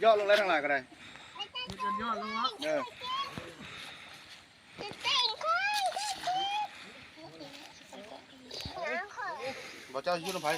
ຍອດລົງແລ້ວທັງຫຼາຍກໍໄດ້ ມີແຕ່ຍອດລົງເນາະ ເອີ ບໍ່ເຈົ້າຢູ່ນຳໃຜ?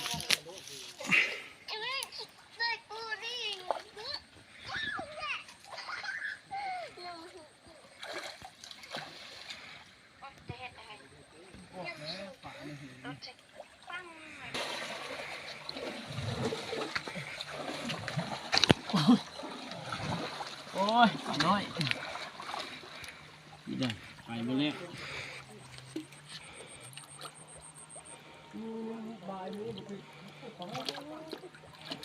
ໂອ້ຍ ປານ້ອຍ ນີ້ໄດ໋ ໄປໝົດແລ້ວ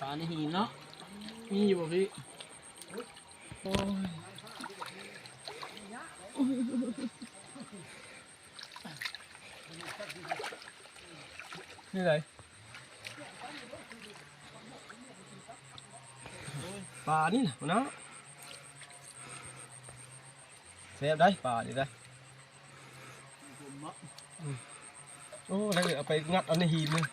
ປາໃນຫີນເນາະ ມີຢູ່ບໍ່ພີ່? ໂອ້ຍ ນີ້ໃດ ປານີ້ນະ ນະ ແຊບໄດ໋ ປານີ້ໄດ໋ ໂອ້ ແລ້ວເອົາໄປງັດເອົາໃນຫີນເລີຍ.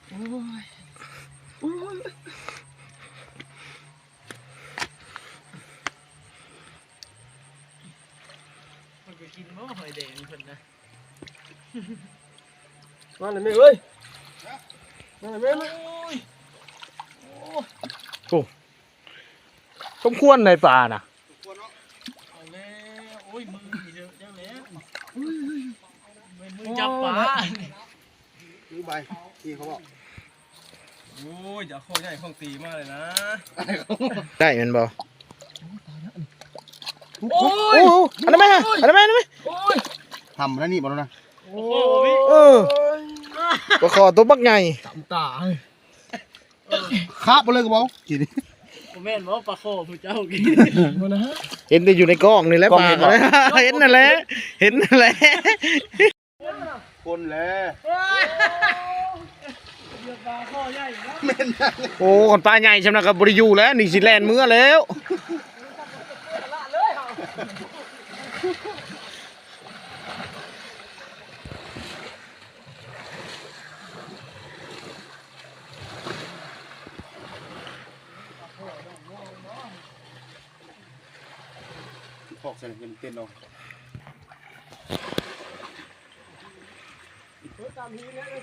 ໂອ້ຍ ໂອ້ຍ ມັນກໍກິນບໍ່ ຫອຍແດງເພິ່ນນະ ມາແລ້ວແມ່ເອີຍ ມາແລ້ວແມ່ ມາ ໂອ້ຍ ໂອ້ ສົມຄວນໃນປານະ ເອົາແລ້ວ ໂອ້ຍ ມືນີ້ເດີ ຈັກແລ້ວ ມືຈັບປາ ມືໃບ ທີ່ເຂົາບອກ ໂອ້ຍ ຈາກຂອງໃຫຍ່ຂອງຕີມາເລີຍນະ ໄດ້ແມ່ນບໍ່? ໂອ້ຍ ໂອ້ ອັນນັ້ນແມ່ ອັນນັ້ນແມ່ ອັນນັ້ນແມ່ ໂອ້ຍ ທຳອັນນີ້ບໍ່ລະນະ ໂອ້ຍ ເອີ ປາຄໍຕົວບັກໃຫຍ່ ຕຳຕາ ຄາບເອົາເລີຍກະເບົາ ກິນ ບໍ່ແມ່ນບໍ່ ປາຄໍຜູ້ເຈົ້າກິນ ບໍ່ນະ ເຫັນແຕ່ຢູ່ໃນກ້ອງນີ້ແຫຼະ ປາ ເຫັນນັ້ນແຫຼະ ເຫັນນັ້ນແຫຼະ ຄົນແຫຼະ ເຫຼືອປາຄໍໃຫຍ່ເນາະ ແມ່ນ ໂອ້ ຄັນປາໃຫຍ່ຊ່ຳນັ້ນກະບໍ່ໄດ້ຢູ່ແລ້ວ ນີ້ຊິແລ່ນເມືອແລ້ວ. ຄອກໃສ່ໃຫ້ມັນເຕັ້ນເອົາ ເອີ ຕາມຫີນແລ້ວເດີ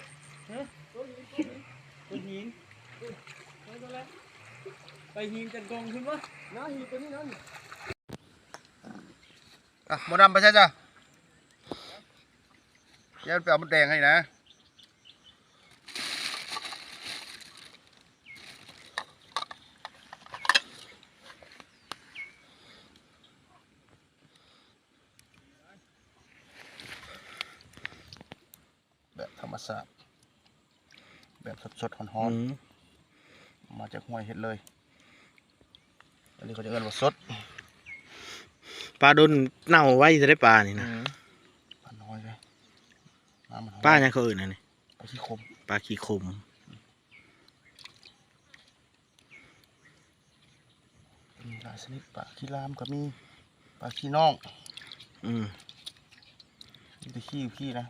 ຮະ ຕົ້ນຫີນ ຕົ້ນຫີນ ຕົ້ນຫີນ ຕົ້ນນັ້ນແຫຼະ ໄປຫີນຈັນກອງພຸ້ນວະ ໜ້າຫີນໂຕນີ້ນັ້ນ. ອ່ະ ໝໍດຳໄປໃສຈ້ະ? ຢ້ານໄປເອົາມົດແດງໃຫ້ນະ. ແບບທຳມະຊາດ ແບບສົດໆ ຮ້ອນໆ ອືມ ມາຈາກຫ້ວຍເຮັດເລີຍ ອັນນີ້ເຂົາຈະເອີ້ນວ່າສົດ ປາດົນເນົ່າໄວແທ້ເດ້ປານີ້ນະ ອືມ ປານ້ອຍເດ້ ນ້ຳມັນ ປາຫຍັງເຂົາເອີ້ນອັນນີ້? ປາຂີ້ຂົມ ປາຂີ້ຂົມ. ມີຫຼາຍຊະນິດ ປາຂີ້ລາມກໍມີ ປາຂີ້ນ້ອງ ອືມ ມີແຕ່ຂີ້ ຂີ້ນະ